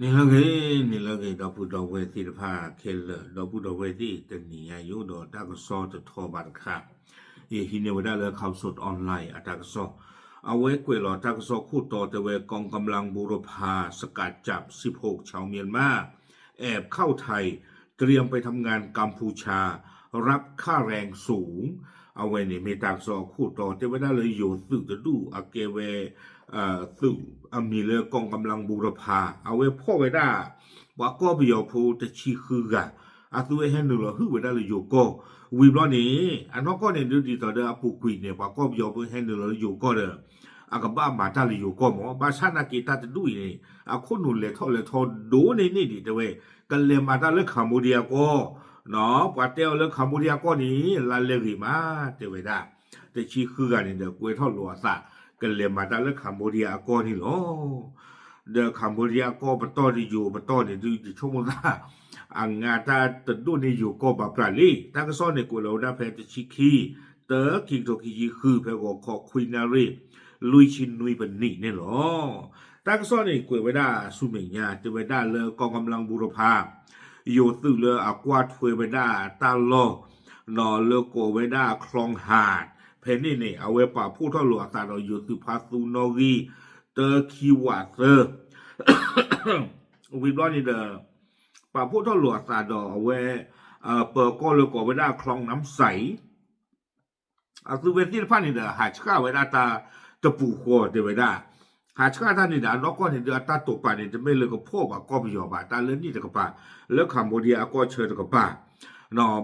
န့ၣ်လၢအဂ့ၤ, န့ၣ်လၢအဂ့ၤ ဒီပုၢ်ဒီဝဲၢ်သ့ၣ်တဖၣ်ခဲလၢာ်, ဒီပုၢ်ဒီဝဲၢ်သ့ၣ်တနံၤညါယိၤဒီးတၢ်ကစီၣ်တထီဘၣ်တခါ, ယဟံးန့ၢ်ဝဲဒၣ်လၢ Khaosod Online အတၢ်ကစီၣ်, အဝဲကွဲးလီၤတၢ်ကစီၣ်ခိၣ်တီတဲဝဲ กองกำลังบูรพาสกัดจับสิบหกชาวเมียนมา แอบเข้าไทย เตรียมไปทำงานกัมพูชา รับค่าแรงสูง အဝဲန့ၣ်မ့ၢ်တၢ်ကစီၣ်အခိၣ်တီ တဲဝဲဒၣ်လၢယိၤသုးတဒူၣ်အကဲဝဲ သုးအမံၤလၢ กองกำลังบูรพา အဝဲဖီၣ်ဝဲဒၣ် ပှၤကီၢ်ပယီၤဖိတဆံဃုဂၤ အသုဝဲဟဲနုာ်လီၤဟုၣ်ဝဲဒၣ်လၢယိၤကီၢ်, ဝံၤဘျီန့ၣ် အနီၢ်ကီၢ်န့ၣ်ဒုးဒ်သိးဒီးအပူၤကွံာ်န့ၣ် ပှၤကီၢ်ပယီၤဖိဟဲနုာ်လီၤလၢယိၤကီၢ်ဒီး အကဘၣ်မၤတၢ်လၢယိၤကီၢ်မး, ဘၣ်ဆၣ်နာ်က့တၢ်တဒူၣ်အံၤန့ၣ် အခိၣ်နူာ်လဲၤထီၣ်လဲၤထီဒိၣ်န့ၢ်န့ၣ်ဒံးတဲဝဲ ကလဲၤမၤတၢ်လၢ Cambodia ကီၢ် ပှၤတဲအီၤလၢ Cambodia ကီၢ်န့ၣ် လါလဲဂ့ၤမး တဲဝဲဒၣ်, တဆံဃုဂၤန့ၣ်ဒီးကွဲထီၣ်လိာ်အသး ကလဲၤမၤတၢ်လၢ Cambodia အကီၢ်န့ၣ်လီၤ. ဒီး Cambodia အကီၢ်ပတီၢ်ဒီးယိၤပတီၢ်န့ၣ်ဒုး ယဆိကမိၣ်သး အငါတၢ်တဒိၣ်န့ၢ်ယိၤကီၢ်ဘၣ်ပြးလံ. တၢ်ကစီၣ်န့ၣ်ကွဲးလီၤဝဲဒၣ်ဖဲတဆံခံ တၢ ခံကထိခံဆံဃု ဖဲဂီၤခီခွံနၣ်ရံၣ် လွံၢ်ဆံနွံပနံးန့ၣ်လီၤ. တၢ်ကစီၣ်န့ၣ်ကွဲးဝဲဒၣ်ဆူမဲာ်ညါ တဲဝဲဒၣ်လၢ กองกำลังบูรพา ယိၤသုးလၢအကွၢ်ထွဲဝဲဒၣ်တၢ်လီၢ် လၢကိးဝဲဒၣ် คลองหาด ဖဲန့ၣ်န့ၣ် အဝဲပာ်ဖှိၣ်ထီၣ်လိာ်အသးဒီးယိၤသုးဖါသူနီၣ်ဂံၢ် တၢ ခံ ဝး သၢ ဝံၤဘျီန့ၣ်ဒီး ပာ်ဖှိၣ်ထီၣ်လိာ်အသးဒီးအဝဲ ပၢၤကီၢ်လၢကိးဝဲဒၣ် คลองน้ำใส အသုဝဲသ့ၣ်တဖၣ်န့ၣ်ဒီး ဟးဆှၣ်ဝဲဒၣ်တၢ်တပူၤဃီတဲဝဲဒၣ်, ဟးဆှၣ်တၢ်န့ၣ်ဒီး အနီၢ်ကီၢ်န့ၣ်ဒုး အတၢ်တိာ်ပာ်န့ၣ် တမ့ၢ်လၢကဖီၣ်ဘၣ်ကီၢ်ပယီၤဘၣ်, တၢ်လၢန့ၣ်တကပၤ လၢ Cambodia အကီၢ်ဆၢတကပၤ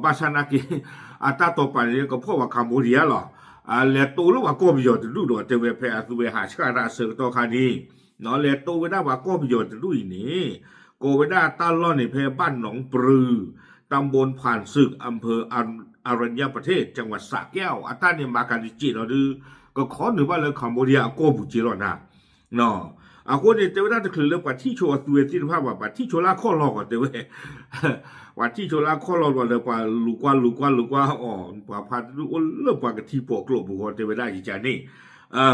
ဘၣ်ဆၣ်နာ်က့ အတၢ်တိာ်ပာ်န့ၣ် ကဖီၣ်ဘၣ် Cambodia လီၤ. လဲၤတိလၢပှၤကီၢ်ပယီၤတဒူၣ်ဒီး တဲဝဲဖဲအသုဝဲဟးဆှၣ်တၢ်အဆၢကတီၢ်ခါန့ၣ် လဲၤတိဝဲဒၣ်ပှၤကီၢ်ပယီၤတဒူၣ်အံၤန့ၣ် ကိးဝဲဒၣ်တၢ်လီၢ်န့ၣ် ဖဲ บ้านหนองปลือ ตำบลผ่านศึก อำเภออรัญญประเทศ จังหวัดสระแก้ว အတၢ်န့ၣ်မၤကၤတစဲးဒီးဒုး ကခီနုာ်ဘၣ်လၢ Cambodia အကီၢ်ပူၤက့လီၤနၤ. အဃိန့ၣ် တဲဝဲဒၣ်တချုးလၢပှၤထံၣ်ဆိအသုဝဲသ့ၣ်တဖၣ်ဘၣ်, ပှၤထံၣ်ဆိလၢခီၣ်လီၢ်ကီးတဲဝဲ ပှၤထံၣ်ဆိလၢခီၣ်လီၢ်ဘၣ်ဒီး ပှၤလူၤကွၢ်လူၤကွၢ်လူၤကွၢ်အီၤ ပှၤဖါတဒူၣ်အိၣ်လၢပှၤကထံပိာ်ကျိာ်ပူၤဃီတဲဝဲဒၣ်ယကန့ၣ်,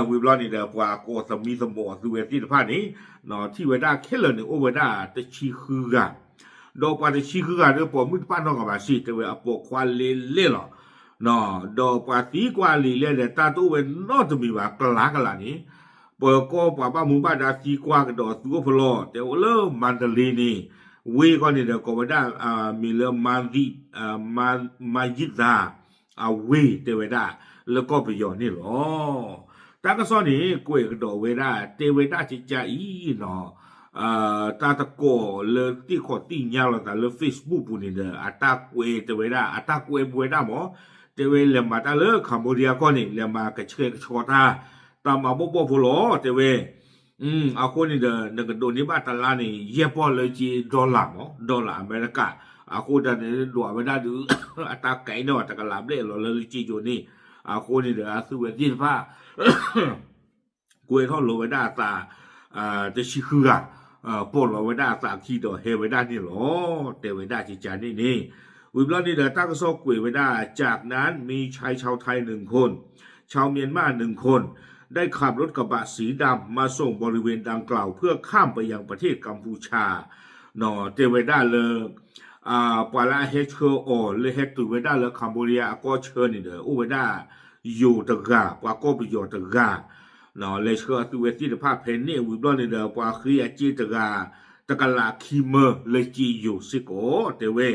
ဝံၤဘျီန့ၣ်ဒီး ပှၤကိးသမံသမိးအသုဝဲသ့ၣ်တဖၣ်န့ၣ် ထံၣ်ဝဲဒၣ်ခဲလၢာ်န့ၣ်အိၣ်ဝဲဒၣ်တဆံဃုဂၤ, ဒီးပှၤတဆံဃုဂၤဒီး ပိာ်မုၣ်တပာ်နီတဂၤဘၣ်စ့ၢ် တဲဝဲအပိာ်ခွါလဲလဲလီၤ. ဒီးပှၤသံကွၢ်လံာ်လဲၣ်ဒီးတၢ်တအိၣ်ဝဲနီတမံၤဘၣ် ကလၤကလၤန့ၣ် ပၢၤကီၢ်ပှၤဘၣ်မူဘၣ်ဒါသံကွၢ်ကဒီးအသုအိၣ်ဖဲလီၤ တဲဝဲလၢ မန္တလေးန့ၣ် ဝ့ၢ်ကီၢ်န့ၣ်ဒီး ကိးဝဲဒၣ် မံၤလၢ မန်းသီး မန်းယိန်း အဝ့ၢ်တဲဝဲဒၣ် လၢကီၢ်ပယီၤန့ၣ်လီၤ. တၢ်ကစီၣ်န့ၣ် ကွဲးကဒီးဝဲဒၣ် တဲဝဲဒၣ်ကကါအံၤနီၤ တၢ်တကိးလၢသ့ၣ်ခီးသ့ၣ်ညါလိာ်သးလၢ Facebook ပူၤန့ၣ်ဒီး အတၢ်ကွဲးတဲဝဲဒၣ် အတၢ်ကွဲးပဝဲဒၣ်မး တဲဝဲလဲၤမၤတၢ်လၢ Cambodia ကီၢ်န့ၣ် လဲၤမၤကဆှဲကဆှီတၢ် တၢ်မၤဘီၣ်ဘီၣ်ဖိလီၤ တဲဝဲ အဃိန့ၣ်ဒီး နကဒိးန့ၢ်ဘၣ်တလါန့ၣ် ယဲၢ်ပီၢ်လၢက့ dollar မး dollar အမဲရကၤ, အဃိတၢ်န့ၣ်ဒွးဝဲဒၣ်ဒုး အတၢ်ကဲန့ၣ်အီၤ တကလးဘျဲၣ်လီၤလၢလၢက့ယိာ်န့ၣ်, အဃိန့ၣ်ဒီး အသုဝဲသ့ၣ်တဖၣ် ကွဲးထီၣ်လိာ်ဝဲဒၣ်အသး တဆံဃုဂၤ ပိာ်လီၤဝဲဒၣ်အသးခံဒီးဟဲဝဲဒၣ်န့ၣ်လီၤ. တဲဝဲဒၣ်ကကါန့ၣ်န့ၣ်, ဝံၤဘျီန့ၣ်ဒီး တၢ်ကစီၣ်ကွဲးဝဲဒၣ် จากนั้นมีชายชาวไทยหนึ่งคน ชาวเมียนมาหนึ่งคน ได้ขับรถกระบะสีดำมาส่งบริเวณดังกล่าวเพื่อข้ามไปยังประเทศกัมพูชา တဲဝဲဒၣ်လၢ ပှၤလၢအဟဲဆှၢအီၤလၢဟဲတုၤဝဲဒၣ်လၢ Cambodia အကီၢ်ဆၢန့ၣ်ဒီး အိၣ်ဝဲဒၣ် ယိၤတဂၤ ပှၤကီၢ်ပယီၤတဂၤ လဲၤဆှၢအသုဝဲသ့ၣ်တဖၣ်ဖဲန့ၣ် ဝံၤဘျီန့ၣ်ဒီး ပှၤဃ့အစ့တဂၤ တကလးခံမၢလၢက့ယိၤစ့ၢ်ကီး တဲဝဲ.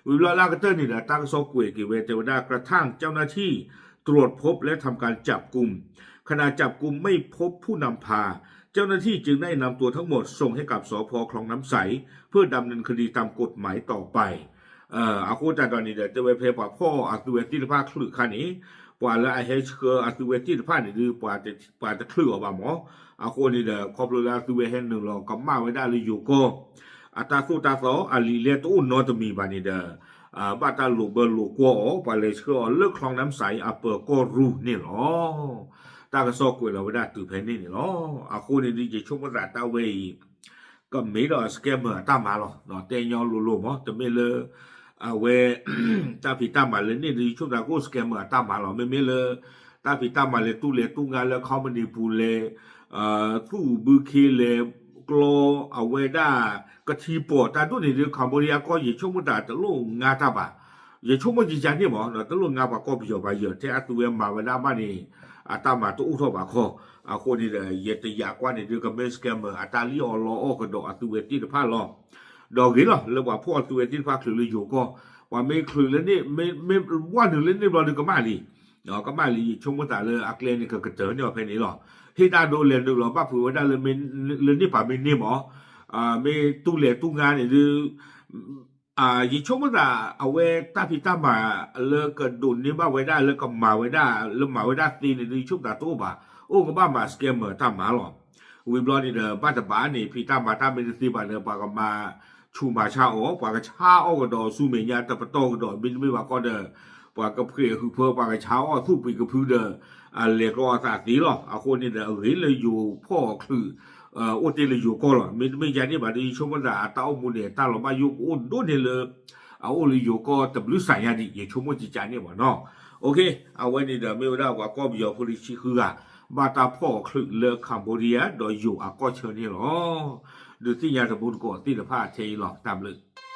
ဝံၤဘျီလၢအကတၢၢ်န့ၣ်ဒီး တၢ်ကစီၣ်ကွဲးက့ၤဝဲ တဲဝဲဒၣ် กระทั่งเจ้าหน้าที่ตรวจพบและทำการจับกุม ขณะจับกุมไม่พบผู้นำพา เจ้าหน้าที่จึงได้นำตัวทั้งหมดส่งให้กับ สภ.คลองน้ำใส เพื่อดำเนินคดีตามกฎหมายต่อไป အဃိတၢ်ဒီးန့ၣ်ဒီး တဲဝဲဖဲပှၤဖီၣ်အသုဝဲသ့ၣ်တဖၣ်ချုးအခါန့ၣ် ပှၤလၢအဟဲဆှၢအသုဝဲသ့ၣ်တဖၣ်န့ၣ်ဒုး ပှၤတချုးအီၤဘၣ်မး, အဃိန့ၣ်ဒီး ခီဖျိလၢအသုဝဲဟဲနုာ်လီၤကမၣ်ဝဲဒၣ်လၢယိၤကီၢ် အတၢ်သိၣ်တၢ်သီအလံာ်လဲၢ်တအိၣ်နီတမံၤဘၣ်န့ၣ်ဒီး ဘၣ်တၢ်လိာ်ဘၢလိာ်ကွီၢ်အီၤ ပှၤလဲၤဆှၢအီၤလၢ คลองน้ำใส အပၢၤကီၢ်ရူၢ်န့ၣ်လီၤ. တၢ်ကစီၣ်ကွဲးလီၤဝဲဒၣ်တုၤဖဲန့ၣ်န့ၣ်လီၤ. အဃိန့ၣ်ဒုး ယဆိကမိၣ်သးတၢ်ဝဲအံၤ ကမ့ၢ်ဒီး scammer အတၢ်မၤလီၤ. တဲညီလိၤလိၤမး တမ့ၢ်လၢ အဝဲ တၢ်ဖံးတၢ်မၤလၢန့ၣ်ဒုး ယဆိကမိၣ်သးကအိၣ် scammer အတၢ်မၤလီၤ. မ့မ့ၢ်လၢ တၢ်ဖံးတၢ်မၤလဲၤတူၢ်လဲၤတူၢ်ငါလၢ company ပူၤလဲၤ သူၣ်အုးဘုခ့လဲၤ ကျီအဝဲဒၣ် ကထံပီၣ်တၢ်ဒိၣ်န့ၣ်ဒုး Cambodia ကီၢ် ယဆိကမိၣ်သးတလိၣ်ငါတၢ်ဘၣ်. ယဆိကမိၣ်ကကန့ၣ်မး တလိၣ်ငါပှၤကီၢ်ပယီၤဘၣ် ယထဲအသုဝဲမၤဝဲဒၣ်ဘၣ်န့ၣ် အတၢ်မၤတအိၣ်ထီၣ်ဘၣ်ခီ. အဃိန့ၣ်ဒီး ယတယာ်ကွၢ်န့ၣ်ဒုး ကမ့ၢ် scammer အတၢ်လံၣ်အီၣ်လီအီၣ်ကဒီးအသုဝဲသ့ၣ်တဖၣ်လီၤ. ဒီးဂ့ၤလီၤ လၢပှၤဖီၣ်အီၤသုဝဲသ့ၣ်တဖၣ်ချုးလၢယိၤကီၢ်, ပှၤမ့ၢ်ချုးလၢန့ၣ် မ့ၢ်ဝဲနုာ်လၢန့ၣ်ဘျီဒုးကမၣ်လံ ကမၣ်လံ ယဆိကမိၣ်သးလၢအကျဲန့ၣ် ကကတၢၢ်န့ၢ်အီၤဖဲန့ၣ်လီၤ. ဟ့ၣ်တၢ်ဒိလဲၤနုာ်လီၤဘၣ်ဖုးဝဲဒၣ်လၢ လၢန့ၣ်ပာ်မ့ၢ်န့ၢ်မး, မ့ၢ်တူၢ်လဲၤတူၢ်ငါန့ၣ်ဒုး ယဆိကမိၣ်သး အဝဲတၢ်ဖံးတၢ်မၤလၢကဒိးန့ၢ်ဘၣ်ဝဲဒၣ်လၢကမၤဝဲဒၣ် လၢမၤဝဲဒၣ်သ့န့ၣ်ဒုး ယဆိကမိၣ်သးတအိၣ်ဘၣ်, အိၣ်ကဘၣ်မၤ scammer တၢ်မၤလီၤ. ဝံၤဘျီန့ၣ်ဒီး ဘၣ်တဘၣ်န့ၣ် ဖံးတၢ်မၤတၢ်မ့ၢ်တသ့ဘၣ်ဒီး ပှၤကမၤဆူးမၤဆါအီၤ ပှၤကဆါအီၣ်ကဒီးဆူမဲာ်ညါတပတီၢ်ကဒီး မ့တမ့ၢ်ဘၣ်ခီဒီး ပှၤကဖှဲးဟုးဖၢ ပှၤကဆါအီၣ်သူၣ်ပှံၤကဖုဒီး အလဲၤကျီအသးသ့လီၤ. အဃိန့ၣ်ဒီး အဂ့ၤလၢယိၤဖီၣ်အီၤချုး အိၣ်တ့ၢ်လၢယိၤကီၢ်လီၤ. မ့တမ့ၢ်ယၤန့ၣ်ဘၣ်ဒီး ယဆိကမိၣ်သးအတၢ်အိၣ်မူန့ၣ် တၢ်လီၤဘၣ်ယိၣ်ကအိၣ်ဒိၣ်န့ၢ်လၢ အအိၣ်လၢယိၤကီၢ်တဘျုးစးညါဒံး ယဆိကမိၣ်ကကန့ၣ်မးနီၤ. အဝဲန့ၣ်ဒီးမ့ၢ်ဝဲဒၣ်ပှၤကီၢ်ပယီၤဖိလံၤဆံဃုဂၤ ဘၣ်တၢ်ဖီၣ်အီၤချုးလၢ Cambodia ဒီးယိၤအကီၢ်ဆၢန့ၣ်လီၤ. ဒုးသ့ၣ်ညါတဘိတကိးသ့ၣ်တဖၣ်ထဲအံၤလီၤ. တၢ်ဘျုး